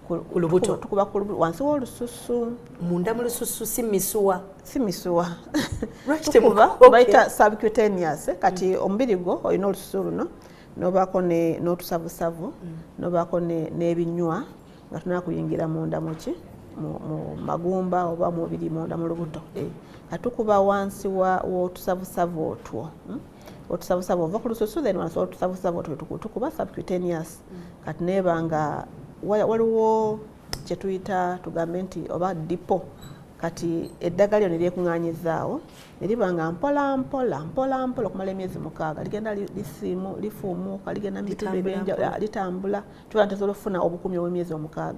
Ku lubuto. Tukuba wansi w'olususu. Munda mu lususu, si misuwa? Si misuwa. Tukuba bayita subcutaneous. Kati omubiri gwo olina olususu luno, nobaako n'otusavusavu, nobaako n'ebinywa nga tunaa kuyingira munda muki Mu magumba oba mubiri munda mu lubuto. Katukuba wansi wa otusavusavu otwo. Otusavusavu ova ku lususu, then wansi otusavusavu otwo tukuba subcutaneous. Kati neeba nga waliwo kyetuyita tugambe nti oba depot. Kati eddagala lyo ne lyekuŋŋaanyizaawo ne liba nga mpola mpola mpola mpola okumala emyezi 6 ligenda lifuumuuka ligenda mu bitundu ebyenjawulo litambula tuba nti osobola okufuna obukuumi obw'emyezi 6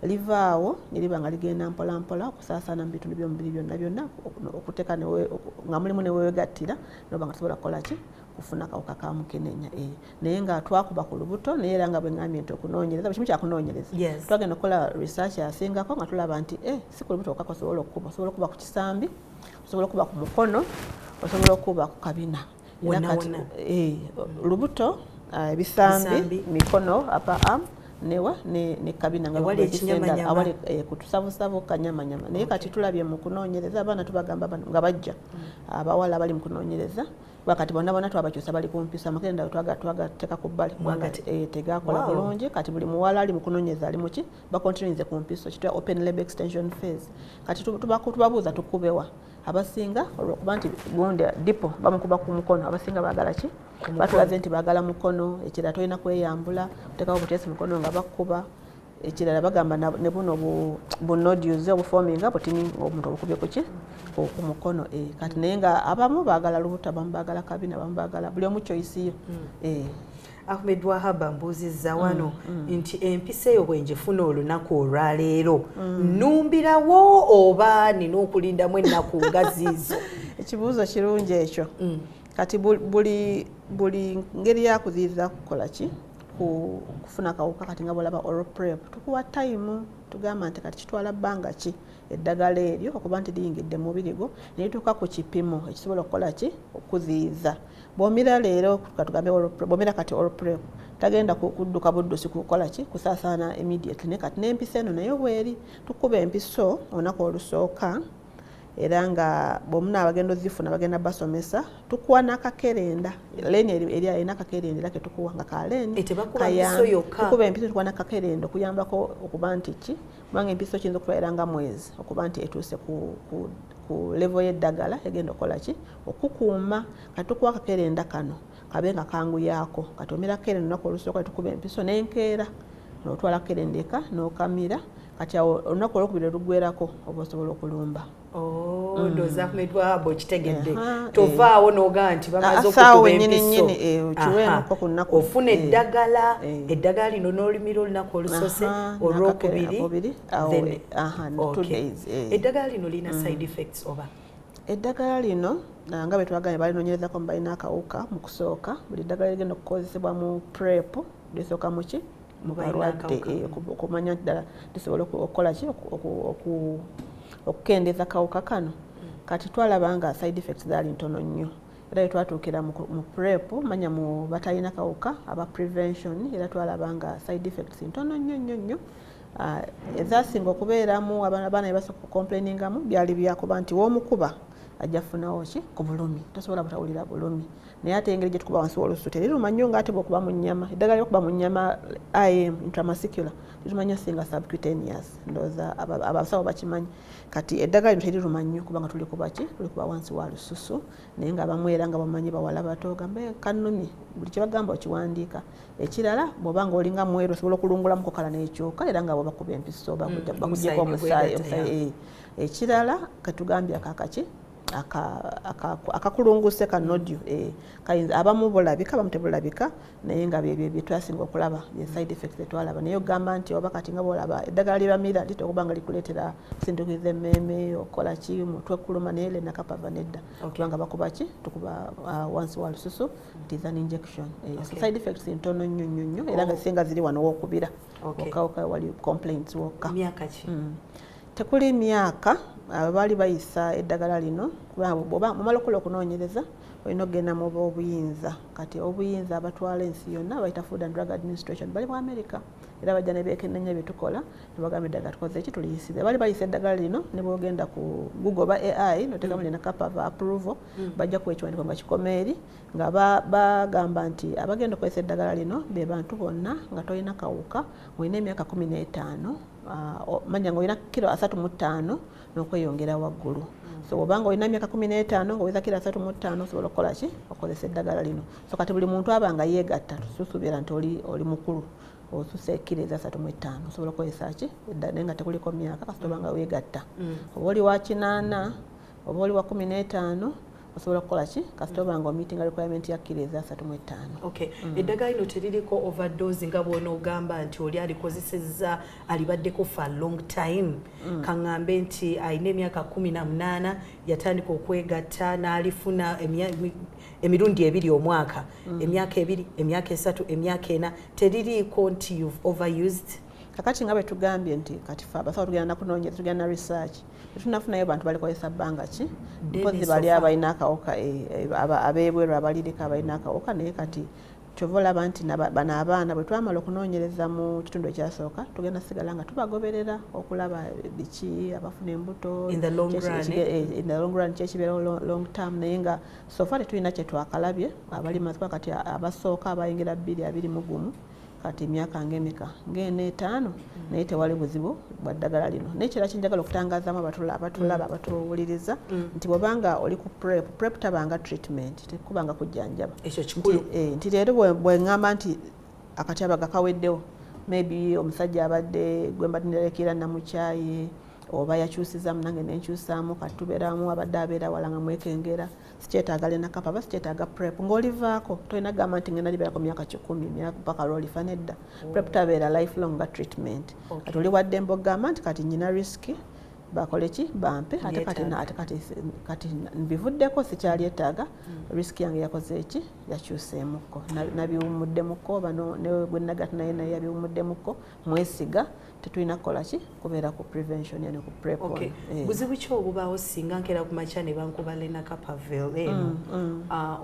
livaawo ne liba nga ligenda mpola mpola okusaasaana mu bitundu by'omubiri byonna byonna okuteeka nga mulimu ne weegattira noba nga tosobola kukola ki kufuna akawuka ka mukenenya. Naye nga twakuba ku lubuto, naye era nga bwe ŋŋambye nti okunoonyereza buli kimu kyakunoonyereza, twagenda okukola research asingako nga tulaba nti si ku lubuto kwokka osobola okukuba, osobola okuba ku kisambi, osobola okuba ku mukono, osobola okuba ku kabina. Lubuto, ebisambi, mikono, upper arm, newa ne kabina nga awali kutusavusavu kanyamanyama. Naye kati tulabye mu kunoonyereza abaana tubagamba nga bajja abawala abali mu kunoonyereza wakati bonna bonna twabakyusa bali ku mpiso amakerenda twagateeka ku bbali tegakola bulungi. Kati buli muwala ali mu kunoonyereza ali muki bakontinuize ku mpiso kitwa open label extension phase. Kati tubabuuza tukubewa abasinga olwokuba nti gundi dipo bamukuba ku mukono, abasinga baagala ki batulaze nti baagala mukono. Ekirala tolina kweyambula oteekawo buteesi mukono nga bakuba. Ekirala bagamba ne buno bu nodules obufominga butini omuntu obukubye kuki ku mukono. Kati naye nga abamu baagala lubuto, abamu baagala kabina, abamu baagala buli omu choice yo. Ahmed Wahaba mbuuzizza wano nti empisa eyo bwe ngifuna olunaku olwaleero nnumbirawo oba nina okulindamu ennaku nga ziizo? Ekibuuzo kirungi ekyo. Kati buli ngeri yakuziyiza kukola ki kufuna kawuka. Kati nga bwolaba oral prep tukuwa time, tugamba nti kati kitwala bbanga ki eddagala eryo okuba nti liyingidde mubiri gwo ne lituuka ku kipimo ekisobola okukola ki okuziyiza. Bw'omira leero katugambe bw'omira kati oral prep tagenda kudduka buddusi kukola ki kusaasaana immediately. Ne kati n'empiso eno nayo bweri tukuba empiso olunaku olusooka, era nga bw'omuna abagenda ozifuna bagenda basomesa tukuwa n'akakerenda leeni eri erina akakerenda era ketukuwa nga ka leeni tukuba empiso tukuwa n'akakerenda okuyambako okuba nti ki kubanga empiso kiyinza okubeera nga mwezi okuba nti etuuse ku level y'eddagala egenda okukola ki okukuuma. Kati tukuwa akakerenda kano kabe nga kanguyaako. Kati omira akakerenda olunaku olusooka tukuba empiso n'enkeera n'otwala akakerenda eka n'okamira. Kati awo olunaku olwokubiri luggwerako oba osobola okulumba. Ndowooza Ahmed Wahaba okitegedde. Tovaawo n'ogamba nti bamaze okukuba empiso ofuna eddagala, eddagala lino n'olimira olunaku olusoose olwokubiri. Eddagala lino lirina side effects oba? Eddagala lino nga bwe twagambye balinoonyerezako mu balina akawuka mu kusooka. Buli ddagala ligenda okukozesebwa mu prep lisooka mu ki mu balwadde okumanya nti ddala lisobola okukola ki okukendeeza kawuka kano. Kati twalaba nga side effects zaali ntono nnyo, era bwe twatuukira mu prep manya mu batalina kawuka aba prevention, era twalaba nga side effects ntono nnyo nnyo nnyo. Ezasinga okubeeramu abaana be basooka okucomplainingamu byali byakuba nti w'omukuba ajja kufunawo ki ku bulumi, tosobola butawulira bulumi. Naye ate engeri gye tukuba wansi w'olususu teriruma nnyo ng'ate bw'okuba mu nnyama. Eddagala lyokuba mu nnyama IM intramuscular liruma nnyo singa subcutaneous, ndowooza abasawo bakimanyi. Kati eddagala lino teriruma nnyo kubanga tuli kuba ki tuli kuba wansi wa lususu. Naye nga abamu era nga bamanyi bawala bato gambe kannumye buli kyebagamba okiwandiika. Ekirala bw'oba nga olinga mweru osobola okulungulamuko kala n'ekyuka era nga bwebakuba empiso bakugyeko omusaayi. Ekirala katugambye akakaki akakulunguse ka nodule kayinza abamu bulabika abamu tebulabika, naye nga byebyo byetwasinga okulaba bye side effects etwalaba. Naye ogamba nti oba kati nga bwolaba eddagala lyebamira litera okuba nga likuleetera kusinduukiriza emmeeme okukola ki mutwe kuluma, naye lenacapavir nedda kubanga bakuba ki tukuba wansi wa lususu, it is an injection. So side effects ntono nnyo nnyo nnyo era nga zisinga ziri wano wokubira wokka wali complaints wokka. Myaka ki? Tekuli myaka. Baali bayisa eddagala lino bw'oba mumala okukola okunoonyereza olina okugenda mu obuyinza. Kati obuyinza abatwala ensi yonna bayita Food and Drug Administration bali mu America, era bajja ne beekennenya bye tukola ne bagamba eddagala tukoze ki tuliyisize. Baali bayisa eddagala lino ne bwogenda ku Google oba AI noteekamu lenacapavir approval bajja kuwa ekiwandiiko nga kikoma eri nga bagamba nti abagenda okukozesa eddagala lino be bantu bonna nga tolina kawuka, olina emyaka 15. Manya nga olina kiro 35 n'okweyongera waggulu. So obanga olina emyaka 15 ng'oweza kiro 35 osobola okukola ki? Okozesa eddagala lino. So kati buli muntu aba nga yeegatta, tusuubira nti oli mukulu osusa kiro eza 35 osobola okukozesa ki? Naye nga tekuliko myaka, kasita oba nga weegatta. Oba oli wa 8 oba oli wa 15 osobola okukola ki? Kasita oba nga omeetinga requirement ya kiro eza 35. Okay. Eddagala lino teririko overdose nga bw'onoogamba nti oli alikozesezza alibaddeko for a long time? Kaŋŋambe nti alina emyaka 18, yatandika okwegatta n'alifuna emirundi 2 omwaka, emyaka 2, emyaka 3, emyaka 4, teririiko nti you've overused? Kakati nga bwe tugambye nti kati ffe abasawo tugenda nakunoonyereza, tugenda na research, tetunafunayo bantu balikozesa bbanga ki, mpozi bali abalina akawuka, ab'ebweru abaliriko abalina akawuka. Naye kati kyova olaba nti bano abaana bwe twamala okunoonyereza mu kitundu ekyasooka, tugenda sigala nga tubagoberera okulaba biki abafuna embuto in the long run, in the long run kyekibeerawo long term. Naye nga so far tetulina kye twakalabye abali mazikuba. Kati abasooka abayingira 2021, kati emyaka ng'emeka, ng'ena 5, naye tewali buzibu bwa ddagala lino. Naye kirala kyenjagala okutangazaamu abatulaba, abatuwuliriza, nti bw'obanga oli ku PrEP, PrEP tabanga treatment, tekubanga kujjanjaba. Ekyo kikulu. Nti leero bwe ŋŋamba nti akatyabaga kaweddewo, maybe omusajja abadde gwe mbadde nerekera namukyaye, oba yakyusizaamu nange nenkyusaamu, kati tubeeramu, abadde abeera wala nga mwekengera, sikyetaaga lenacapavir, sikyetaaga PrEP, ng'olivaako tolina kugamba nti ngenda libeerako myaka 100 paka lwolifa. Nedda, PrEP tabeera lifelong nga treatment. Kati oli waddembe okugamba nti kati nyina risk, bakole ki? Bampe. Ate kati ate kati mbivuddeko, sikyalyetaaga, risk yange yakoze eki? Yakyuseemukko, nabiwummuddemukko, oba ne gwe nagatta naye naye yabiwummuddemukko, mwesiga, tetulina kukola ki? Kubeera ku prevention, yani ku PrEP. Okay. Buzibu ki obubaawo singa nkeera ku makya ne bankuba lenacapavir eno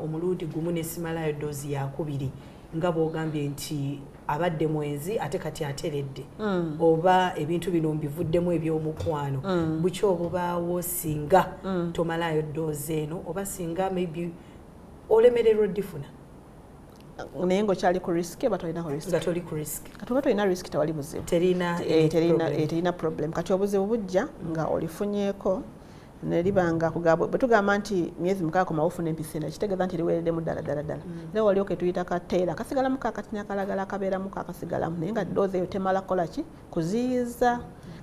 omulundi gumu ne simalayo doozi yakubiri, nga bw'ogambye nti abadde mwenzi ate kati ateredde, oba ebintu bino mbivuddemu ebyomukwano? Buki obubaawo singa tomalayo doozi eno, oba singa maybe olemererwa oddifuna? Naye ng'okyali ku risk oba tolinako risk? Nga toli ku risk. Kati oba tolina risk, tewali buzibu. Terina Terina, terina problem. Kati obuzibu bujja nga olifunyeeko neribanga bwe tugamba nti myezi 6 komawo ofuna empisa eno, kitegeeza nti liwereddemu ddala ddala ddala. Era waliwo ke tuyita kateera kasigalamu kakatini akalagala akabeeramu kakasigalamu, naye nga doozi eyo temala kukola ki? Kuziyiza.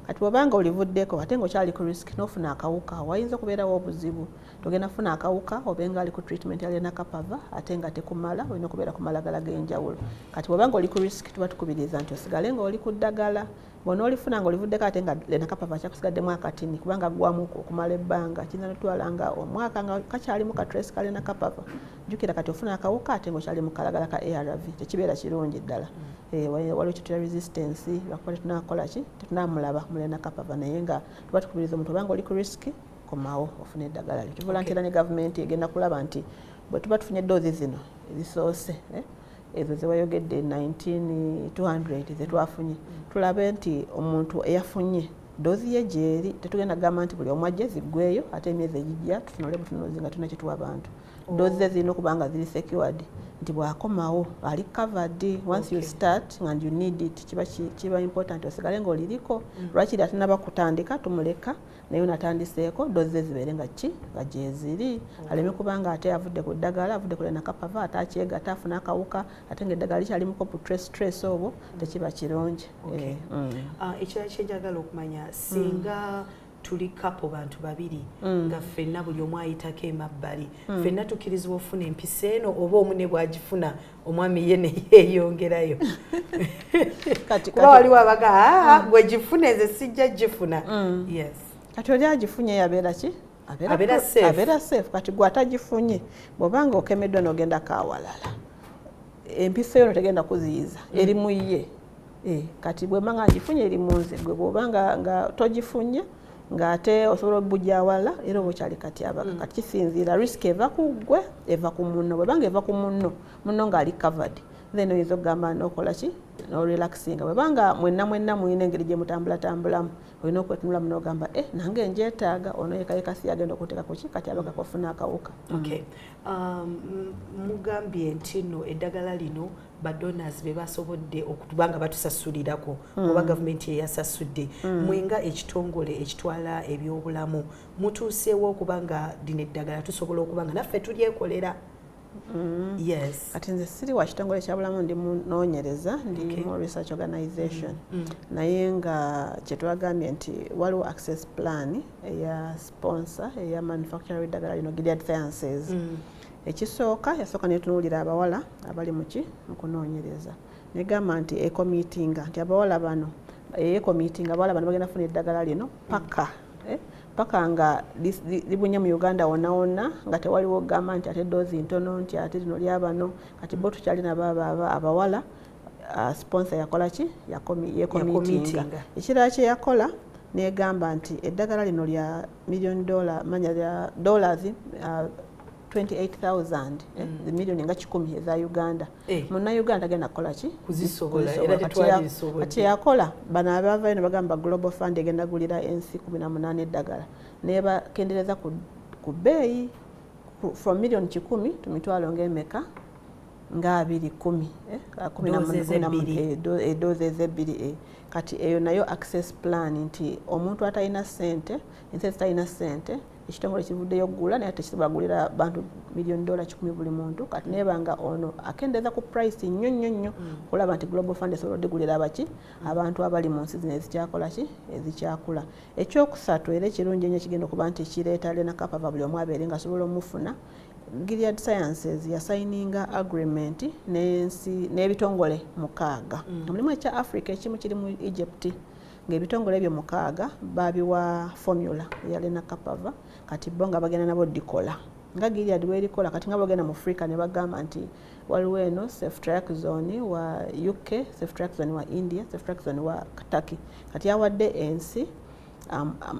Kati bw'obanga olivuddeko ate ng'okyali ku risk n'ofuna akawuka, wayinza okubeerawo obuzibu. Togenda kufuna akawuka obe nga ali ku treatment ya lenacapavir ate nga tekumala, olina okubeera ku malagala g'enjawulo. Kati bw'obanga oli ku risk, tuba tukubiriza nti osigale ng'oli ku ddagala. Bw'onoolifuna ng'olivuddeko ate nga lenacapavir kyakusigaddemu akatini, kubanga aggwamu okumala ebbanga, kiyinza notwala nga omwaka nga kakyalimu ka trace ka lenacapavir. Jjukira kati ofuna akawuka ate ng'okyali mu kalagala ka ARV, tekibeera kirungi ddala. Waliwo kyetuyita resistance, lwakuba tetunakola ki? Tetunamulaba mu lenacapavir. Naye nga tuba tukubiriza omuntu, obanga oli ku risk, komawo ofune eddagala lyo. Kivula nti era ne gavumenti egenda kulaba nti bwe tuba tufunye doozi zino ezisoose, ezo zewayogedde 19200 zetwafunye, tulabe nti omuntu eyafunye doozi ye gyeri. Tetugenda kugamba nti buli omu ajje ziggweeyo ate emyezi egijja tutunule butunuzi nga tulina kyetuwa abantu. Doozi ze zirina okuba nga ziri secured, nti bw'akomawo ali covered. Once you start and you need it, kiba important osigale ng'oliriko. Lwakiri atanaba kutandika tumuleka, naye onatandiseeko, doozi ze zibeere nga ki? Nga gyeziri, aleme kubanga ate avudde ku ddagala, avudde ku lenacapavir, ate akyegatta afune akawuka ate ng'eddagala likyalimuko bu trace trace obwo, tekiba kirungi. Ekirala kyenjagala okumanya, singa tuli couple, bantu babiri, nga ffenna buli omu ayitako emabbali, ffenna tukkirizibwa ofuna empisa eno, oba omu ne bwagifuna omwami ye ne yeeyongerayo? Kuba waliwo abaga, "Ah, gwe gifuna, nze sijja gifuna." Yes. Kati oli agifunye yabeera ki? Abeera safe. Abeera safe. Kati gwe atagifunye, bw'obanga okemeddwa n'ogendako awalala, empiso yo tegenda kuziyiza, eri mu ye. Kati bwemba nga ngifunye, eri mu nze. Gwe bw'oba nga togifunye ng'ate osobola obujja awalala, era oba okyali kati abaga. Kati kisinziira, risk eva ku ggwe, eva ku munno? Bwebanga eva ku munno, munno ng'ali covered, Then oyinza okugamba n'okola ki, n'orelaxinga. Bwebanga mwenna mwenna muyina engeri gye mutambulatambulamu, olina okwetunulamu n'ogamba, "Eh, nange njeetaaga." Ono yekayeka si agenda okuteeka ku ki kati abaga kofuna akawuka. Okay. Mugambye nti nno eddagala lino badonors be basobodde okuba nga batusasulirako oba gavumenti eyasasudde. Mwenga ekitongole ekitwala ebyobulamu, mutuuseewo okuba nga lino eddagala tusobola okuba nga naffe tulyekolera? Yes. Kati nze siri wa kitongole kya bulamu, ndi munoonyereza, ndi mu research organization. Naye nga kyetwagambye nti waliwo access plan eya sponsor, eya manufacturer w'eddagala lino, Gilead Sciences. Ekisooka, yasooka netunuulira abawala abali muki mu kunoonyereza, negamba nti ecommittinga nti abawala bano, ecommittinga abawala bano bagenda kufuna eddagala lino paka paka nga libunye mu Uganda wonna wonna, nga tewaliwo kugamba nti ate doozi ntono, nti ate lino lyabano. Kati bo tukyali nabo abawala. Sponsor yakola ki? Yecommittinga. Ekirala kye yakola, negamba nti eddagala lino lya million dollar, manya lya dollars 28,000, miliyoni nga 100 eza Uganda. Munnauganda agenda kukola ki? Kuzisobola, era tetwalizisobodde. Kati yakola, bano abavayo ne bagamba Global Fund egenda gulira ensi 18 eddagala, nebakendereza ku bbeeyi from miliyoni 100 to mitwalo ng'emeka, nga abiri kumi, kumi na Doozi kumi na ezebbiri. Doozi ezebbiri. Kati eyo nayo access plan, nti omuntu atalina ssente, ensi ezitalina ssente, ekitongole kivuddeyo okugula, naye tekisobola kugulira bantu miliyoni dola 100 buli muntu. Kati neeba nga ono akendeeza ku price nnyo nnyo nnyo, kulaba nti Global Fund esobola odigulira abaki, abantu abali mu nsi zino ezikyakola ki, ezikyakula. Ekyokusatu era ekirungi ennyo ekigenda okuba nti kireeta lenacapavir buli omu abeere nga asobola omufuna, Gilead Sciences yasayininga agreement n'ensi n'ebitongole 6. Mulimu ekya Africa, ekimu kiri mu Egypt, ng'ebitongole ebyo 6 babiwa formula eya lenacapavir. Kati bo nga bagenda nabo dikola nga Gilead bwerikola. Kati nga bagenda mu Africa ne bagamba nti waliwo eno ceftriaxone wa UK, ceftriaxone wa India, ceftriaxone wa Turkey. Kati yawadde ensi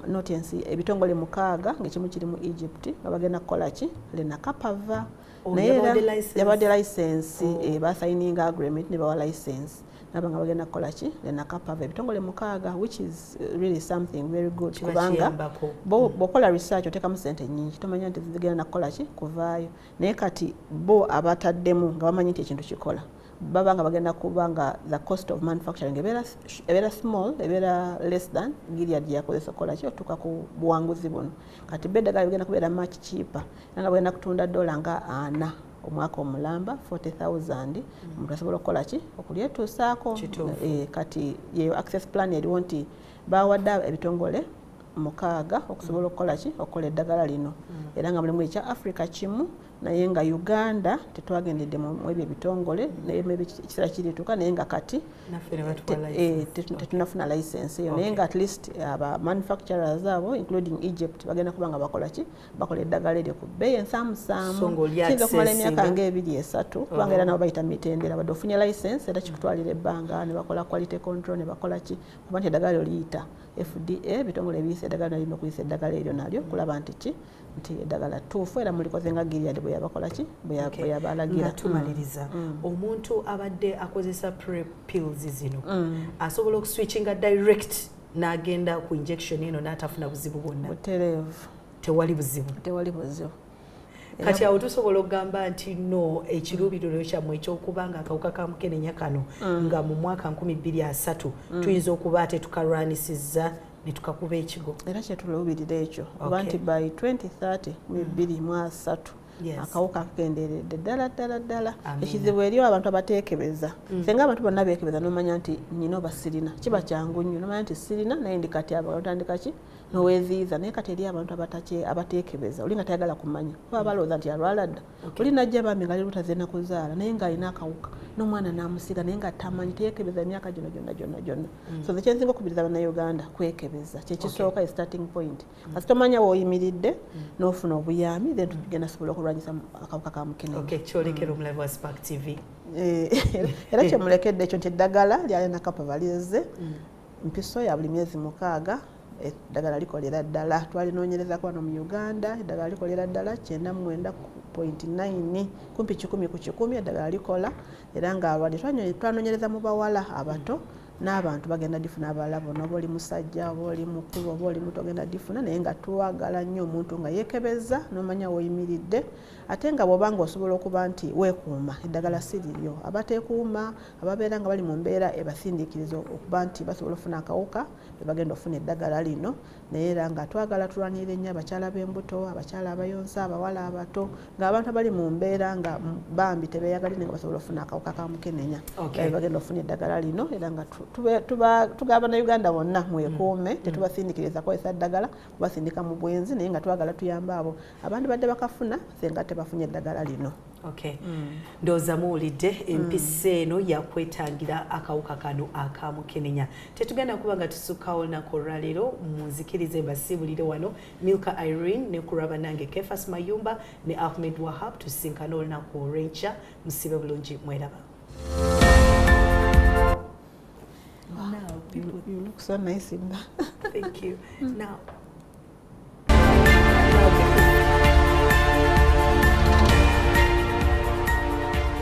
not ensi, ebitongole 6, ng'ekimu kiri mu Egypt, nga bagenda kukola ki, lenacapavir. Oh, Naye era yabawadde license? Yabawadde license. Oh. Basayininga agreement ne bawa license, nabo nga bagenda kukola ki, lenacapavir, ebitongole 6, which is really something very good. Kiba kubanga kiyambako. Bw'okola research oteekamu sente nnyingi, tomanya nti zigenda nakukola ki, kuvaayo. Naye kati bo abataddemu nga bamanyi nti ekintu kikola, baba nga bagenda kuba nga the cost of manufacturing ebeera small, ebeera less than Gilead yakozesa okukola ki, otuuka ku buwanguzi buno. Kati bo eddagala ligenda kubeera much cheaper, era nga bagenda kutunda dola nga 40 omwaka omulamba, 40,000, omuntu asobola okukola ki, okulyetuusaako. Kituufu. Kati yeyo access plan eriwo, nti bawadde ebitongole 6 okusobola okukola ki, okukola eddagala lino. Era nga mulimu ekya Africa kimu, naye nga Uganda tetwagendedde mu ebyo ebitongole, naye maybe ekiseera kirituuka. Naye nga kati naffe ne batuwa license. Tetunafuna license eyo, naye nga at least aba manufacturers abo, including Egypt, bagenda kuba nga bakola ki, bakola eddagala eryo ku bbeeyi ensaamusaamu. So ng'oli Kiyinza okumala emyaka accessinga. ng'ebiri esatu, kubanga era nabo bayita mitendera. Wadde ofunye license, era kikutwalira ebbanga ne bakola quality control, ne bakola ki, kuba nti eddagala eryo liyita FDA, ebitongole ebiyisa eddagala nalyo okuyisa eddagala eryo nalyo, kulaba nti ki, nti eddagala ttuufu, era mulikoze nga Gilead bwe yabakola ki, bwe yabalagira. Nga tumaliriza, omuntu abadde akozesa prep pills zino asobola okuswitchinga direct n'agenda ku injection eno n'atafuna buzibu bwonna? Butereevu. Tewali buzibu? Tewali buzibu. Kati awo tusobola okugamba nti no ekiruubirirwa kyammwe ekyokuba nga akawuka ka mukenenya kano nga mu mwaka 2030 tuyinza okuba ate tukalwanisizza ne tukakuba ekigo? Era kyetuluubirira ekyo, kuba nti by 2030, mu 2030, akawuka kakendeeredde ddala ddala ddala. Amina. Ekizibu eriyo abantu abateekebeza. Senga abantu bonna beekebeza, nomanya nti nina oba sirina, kiba kyangu nnyo nomanya nti sirina, naye ndi kati abo otandika ki, noweeziyiza. Naye kati eri abantu abateekebeza, oli nga tayagala kumanya, kuba balowooza nti alwala dda. Oli najja bambi nga ali zena kuzaala, naye ng'alina akawuka n'omwana n'amusiga, naye nga tamanyi, teyeekebeza emyaka gino gyonna gyonna gyonna. So nze kyensinga okubiriza Bannayuganda, kwekebeza kyekisooka, starting point. Kasi tomanya w'oyimiridde, n'ofuna obuyambi, then tugenda sobola okulwanyisa akawuka ka mukenenya. Okay, kyolekera omulabi wa Spark TV. Era kyemulekedde ekyo nti eddagala lya lenacapavir lizze, mpiso ya buli myezi 6. Eddagala likolera ddala, twalinoonyerezako wano mu Uganda, eddagala likolera ddala 99.9, kumpi 100 ku 100 eddagala likola. Era nga abalwadde twanoonyereza mu bawala abato n'abantu bagenda difuna abalala bonna, oba oli musajja oba oli mukulu oba oli muto ogenda difuna. Naye nga twagala nnyo omuntu nga yeekebeza n'omanya w'oyimiridde, ate nga bw'oba nga osobola okuba nti weekuuma, eddagala si liryo. Abateekuuma, ababeera nga bali mu mbeera ebasindiikiriza okuba nti basobola okufuna akawuka, be bagenda okufuna eddagala lino. Naye era nga twagala tulwanirire nnyo abakyala b'embuto, abakyala abayonsa, abawala abato, ng'abantu abali mu mbeera nga bambi tebeeyagalire nga basobola okufuna akawuka ka mukenenya, be bagenda okufuna eddagala lino. Era nga tugaba Bannayuganda bonna mwekuume, tetubasindikiriza kukozesa ddagala, kubasindika mu bwenzi, naye nga twagala tuyambe abo abandi badde bakafuna senga tebafunye eddagala lino. Okay. Ndowooza muwulidde empisa eno yakwetangira akawuka kano aka mukenenya. Tetugenda kuba nga tusukkawo olunaku olwaleero, munzikirize mbasiibulire wano Milka Irene ne kulwa bannange Kefas Mayumba ne Ahmed Wahab. Tusinkane olunaku olw'enkya, musibe bulungi, mweraba. Now, people, you look so nice in that. Thank you. Now,